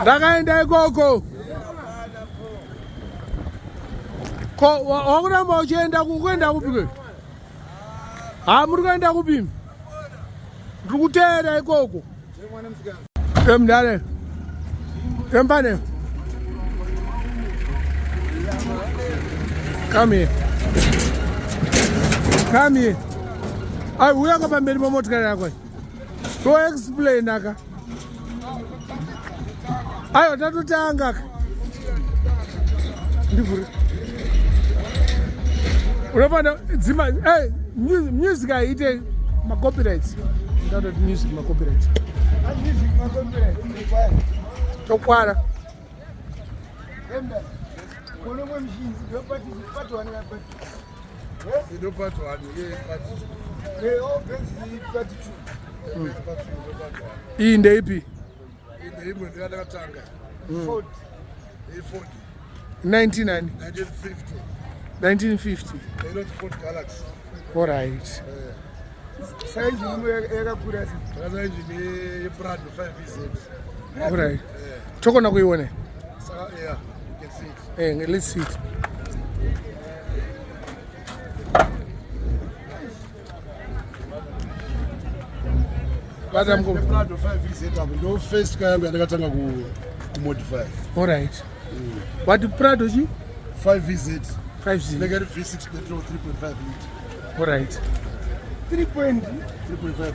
Ndakaenda ikoko. Ko wakuramba uchienda kuenda kupi kwe? Ha muri kuenda kupi? Ndiri kuteera ikoko. Emdare. Empane. Come here. Come here. Ai uya ka pamberi pemotikari yako. To explain aka. Ayo tatotanga ka. Ndivhure. Unofana dzima hey, music haiite macopyrights. Ndatoti music macopyrights. Music macopyrights. Tokwara. Iyi ndeipi? 19 1950. All right. All right. Tokona kuiona. Eh, let's see it. Bata mukoma. Prado 5 setup ndo first car yangu yandakatanga ku kumodify. All right. What Prado chi? 5VZ. 5Z. Inenge iri V6 petrol 3.5 liter. All right. 3.5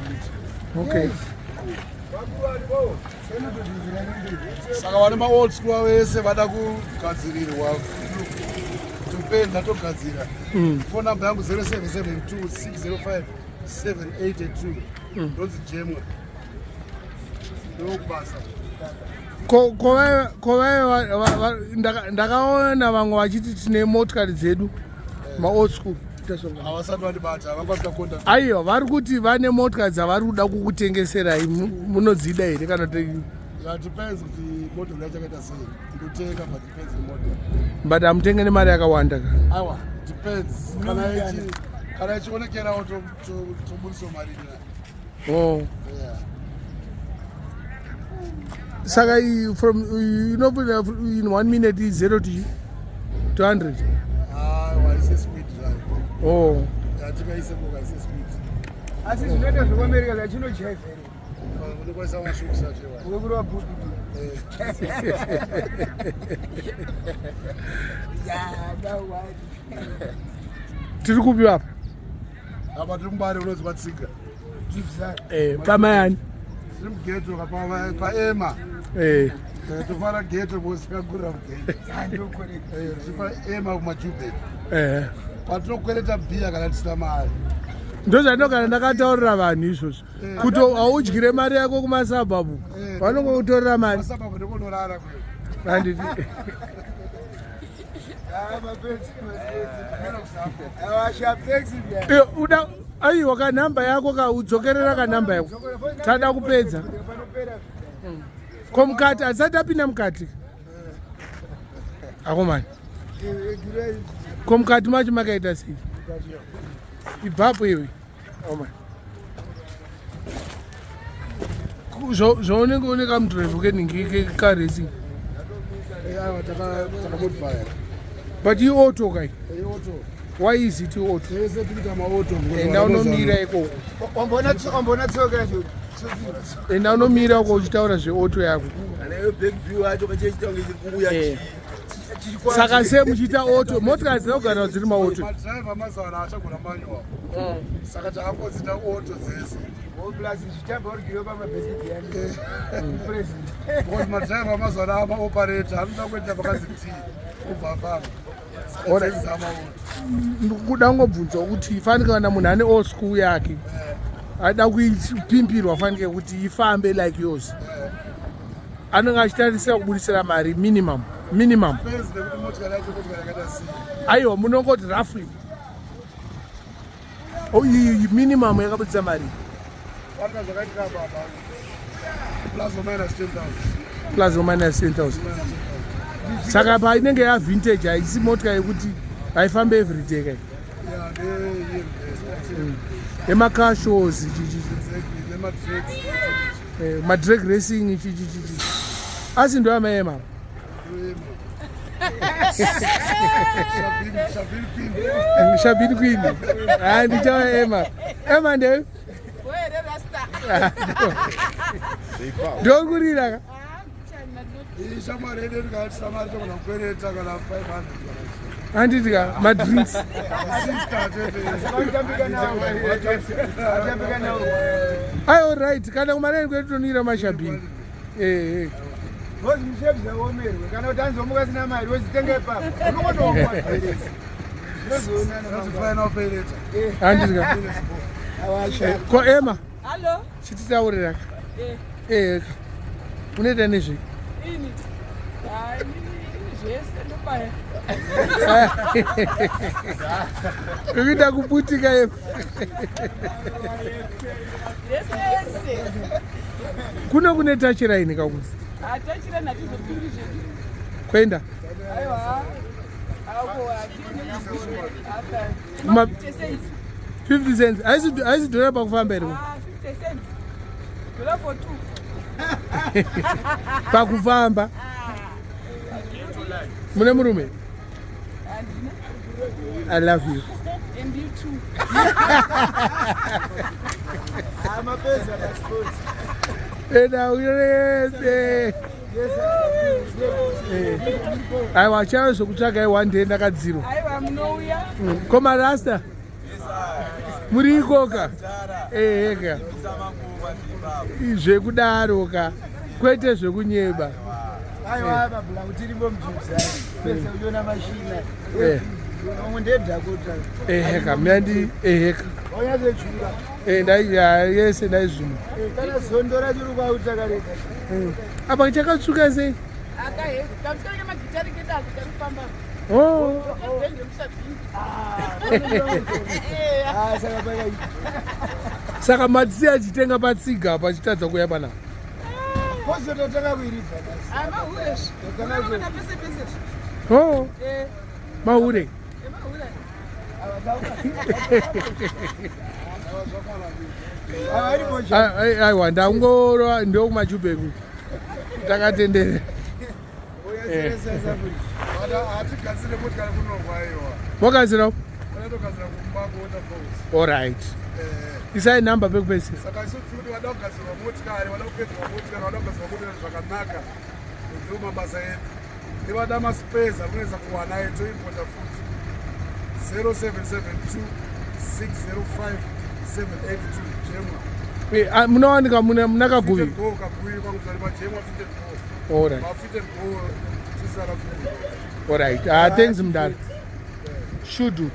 liter. Okay. Saka vane ma old school vese vada kugadzirirwa topenda togadzira. Phone number yangu 0772 605 782. Ndonzi Jemwa. Ndokubasa. Ko ko vai ndakaona vamwe vachiti tine motikari dzedu ma old school. Havasati vandibata, havangafika contact. Aiwa, vari kuti vane motikari dzavari kuda kukutengeserai, munodzida here kana kuti? Yeah, depends kuti model yacho yakaita sei. Ndotenga but depends nemodel. But hamutenge nemari yakawanda ka? Aiwa, depends. Kana ichionekerawo tobudisa mari ina. Oh. Yeah. Saka from you know in 1 minute is 0 to 200. Aiwa, ise speed drive. Oh. Hatingaise boka ise speed. Asi zvinoita zvekuAmerica zvachinojaivha here? Unokwanisa mashokisa chewa. Wekurova bhuku. Tiri kupi apa? Apa tiri muBare unonzi Matsiga. Eh, pamayani. Tiri mughetto pa paEma. Tofara ghetto because takagurira mughetto. Tiri paEma kumaJubek. Patinokwereta bhiya kana tisina mari. Ndozvandinogara ndakataurira vanhu izvozvo kuti haudyire mari yako kumasabhabhu, vanongokutorera mari. Masabhabhu ndikonorara kwe. Handiti? Iyo, uda aiwa kanhamba yako ka udzokerera kanhamba yako, tada kupedza ko mukati hatisati apinda mukati akomani. Ko mukati macho makaita sei? Ibvapo iwe akomani. Zvaunenge une kamudhiraivho kenhingi karacing. Aiwa, takamodify. But iauto kai? Auto. Why is it auto? Tese tikuita maauto. Enda unomira ikoko. Wamboona tsoka yacho? Enda unomira uko uchitaura zveauto yako. Kana iyo back view yacho kachiita kunge chiri kuuya. Saka sei muchiita auto? Motikari dzinogara dziri maauto. Madhiraivha mazuva ano achagona manual. Saka takangodzita auto dzese. Plus zvichitamba uri pamabhesikiti yani president. Because madhiraivha mazuva ano amaoperator anoda kuenda pakanzi t kubva afamba. Saka dzese dzamaauto. Kuda ngobvunza kuti fanike kana munhu ane old school yake ada kuipimpirwa, fanike kuti ifambe like yours, anenge achitarisira kubudisira mari minimum minimum? Depends nekuti motikari yacho motikari yakaita sei. Aiwa, munongoti roughly. Oh, iyi minimum yakabudisa mari? Fana zvakaitika baba. Plus or minus 10,000. Plus or minus 10,000. Saka pa inenge yavintage, haisi motika yekuti haifambe everyday kai? Yeah, ne Emacar shows. Exactly, nematracks. Eh, madrag racing chichichichi asi ndo amaema shabini queen hayi ndichawa ema ema nde ndokurira ka Shamwari yedu ndikati togona kukwereta kana 500 handiti ka madrinks ayo right kana kumareni kwedu tonwira mashabhini eh, eh. Kana kuti anzomuka asina mari wozitenga ipapo unongotoomwa. Handiti ka eh, ko ema chititaurira ka eh unoita nezvei? Ini. Ah, ini zvese ndobaya. Ukuita kuputika ye. Zvese zvese. Kuno kune tachiraini kakuzi. Ah, tachiraini hatizopindi zvedu. Kuenda. Aiwa. Ako hatini. Ma 50 cents. 50 cents. Haisi dhora pakufamba here? Ah, 50 cents. Dhora for two. Pakufamba. Mune murume? Handina. I love you. And you too. Mapeza passport. Enda uyese. Aiwa chaiyo zvokutsvaga one day ndakadzirwa. Aiwa munouya. Koma rasta. Muri ikoka? Eheka. Zvekudaro ka. Kwete zvekunyeba. Aiwa mabla tirimo mujibzari. Pese uchiona mashina. Vamwe ndedhakota. Eheka, miyandi eheka. Wanyatsochura. Eh, ndai ya yese ndaizvuma. Kana zondo racho rikwakuta kareka. Apa chakatsvuka sei? Akahe, kamusikana kemagitari kedu ako karikufamba. Oh. Kabhende musabhini. Ah, saka pakaipa. Saka matsi achitenga patsiga apa achitadza kuuya panapa. Kozo tatanga kuiridza nhasi. Ah, mahure. Unoona pese pese. Oh, Eh, mahure. eh, mahure. Aiwa ndangorwa ndokumajubheki. Takatenderera. Hatigadzire motikari kunogwa aiwa. Mogadzira? Vanatogadzira kumba kuwaterfalls. All right. Isai number pekupedzisira. Saka isu tiri kuti vada kugadzirwa motikari, vada kugadzirwa motikari, vada kugadzirwa motikari zvakanaka. Ndiwo mabasa edu. Nevada maspares akunetsa kuwana ayo toimpota futi. 0772 605 782 Jemwa. Eh, ah, munowanika muna muna Kaguvi. Fit and go Kaguvi kwakuzari paJemwa fit and go. All right. Ma fit and go tisara fit and go. All right. Ah, thanks mdara. Shudu.